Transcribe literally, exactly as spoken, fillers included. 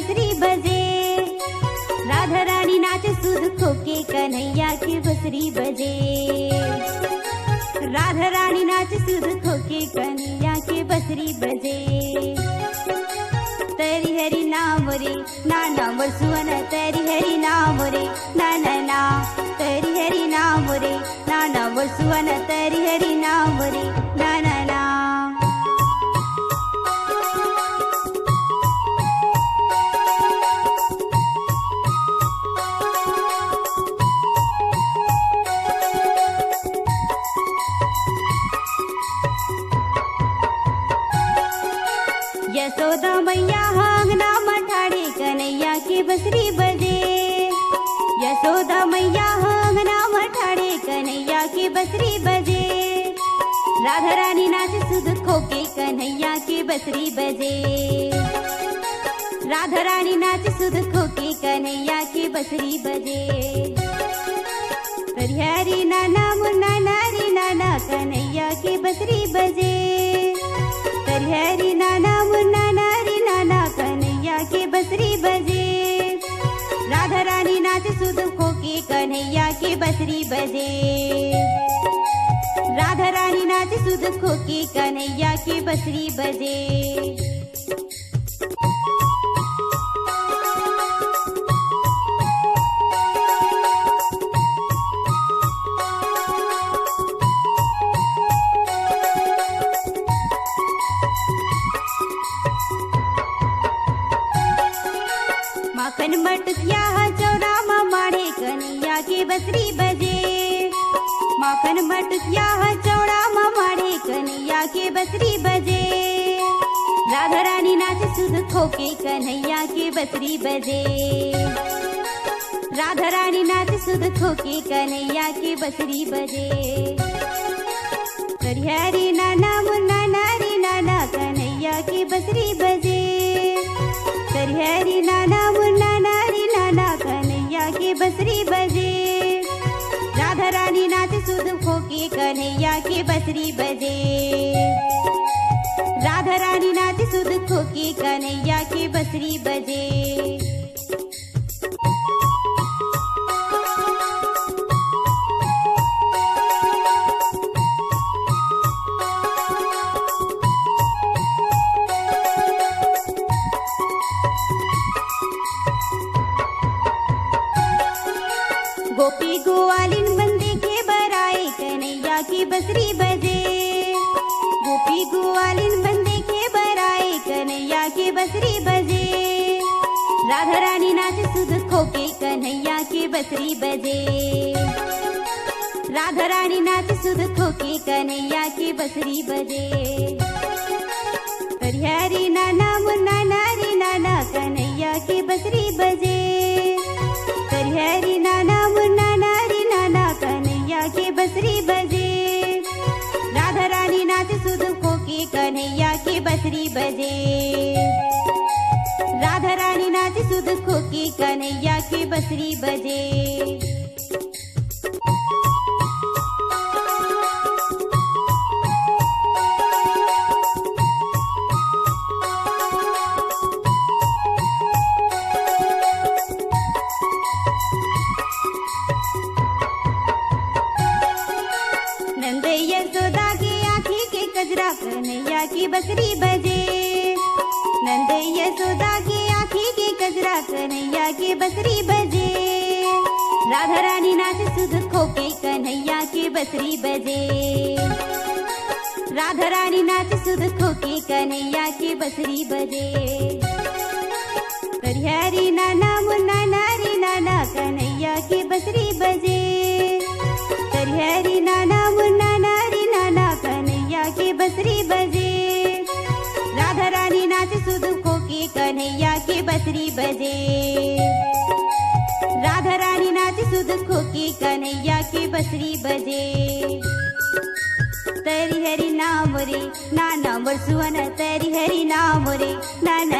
बसरी बजे। राधा रानी नाचे सुध खोके कन्हैया के बसरी बजे। राधा रानी नाचे सुध खोके कन्हैया के बसरी बजे। तरी हरी नाम रे, ना ना मोर सुवन, तरी हरी नाम रे, ना ना ना। तरी हरी नाम रे, ना ना मोर सुवन, तरी हरी नाम रे, ना ना ना। यशोदा मैया ह अंगना म ठाड़े, कन्हैया के बसरी बजे। यशोदा मैया ह अंगना म ठाड़े, कन्हैया के बसरी बजे। राधा रानी नाचे सुध खोके, कन्हैया के बसरी बजे। राधा रानी नाचे सुध खोके, कन्हैया के बसरी बजे। तरिहरी नाना मुन्ना नारी नाना, कन्हैया के बसरी बजे। तरिहरी नाना मुन्ना नारी नाना, कन्हैया के बसरी बजे। राधा रानी नाचे सुध खोके, कन्हैया के बसरी बजे। राधा रानी नाचे सुध खोके, कन्हैया के बसरी बजे। माखन मटकिया ह चौरा म माड़े, कन्हैया के बसरी बजे। माखन मटकिया ह चौरा म माड़े, कन्हैया के बसरी बजे। राधा रानी नाचे सुध खोके, कन्हैया के बसरी बजे। राधा रानी नाचे सुध खोके, कन्हैया के बसरी बजे। करिहरी नाना मुन्ना नारी नाना, कन्हैया के बसरी बजे। करिहरी नाना मुन्ना नारी नाना, कन्हैया के बसरी बजे। राधा रानी नाचे सुध खोके, कन्हैया के बसरी बजे। राधा रानी नाचे सुध खोके, कन्हैया के बसरी बजे। गोपी गुवालिन मन देखे बर आए, कन्हैया के बसरी बजे। गोपी गुवालिन मन देखे बर आए, कन्हैया के बसरी बजे। राधा रानी नाचे सुध खोके, कन्हैया के बसरी बजे। राधा रानी नाचे सुध खोके, कन्हैया के बसरी बजे। करिहरी नाना मुन्ना नारी नाना, कन्हैया के बसरी बजे। करिहरी नाना मुन्ना नारी नाना, कन्हैया के बसरी बजे। राधा रानी नाचे सुध खोके, कन्हैया के बसरी बजे। राधा रानी नाचे सुध खोके, कन्हैया के बसरी बजे। नंद यशोदा के आँखी के कजरा, कन्हैया के बसरी बजे। नंद यशोदा के आँखी के कजरा, कन्हैया के बसरी बजे। राधा रानी नाचे सुध खोके, कन्हैया के बसरी बजे। राधा रानी नाचे सुध खोके, कन्हैया के बसरी बजे। करिहरी नाना मुन्ना नारी नाना, कन्हैया के बसरी बजे। करिहरी नाना मुन्ना नारी नाना, कन्हैया के बसरी बजे। राधा रानी नाचे सुध खोके, कन्हैया के बसरी बजे। राधा रानी नाचे सुध खोके, कन्हैया के बसरी बजे। तरी हरी नाम रे, नाना मोर सुवन, तरी हरी नाम रे, नाना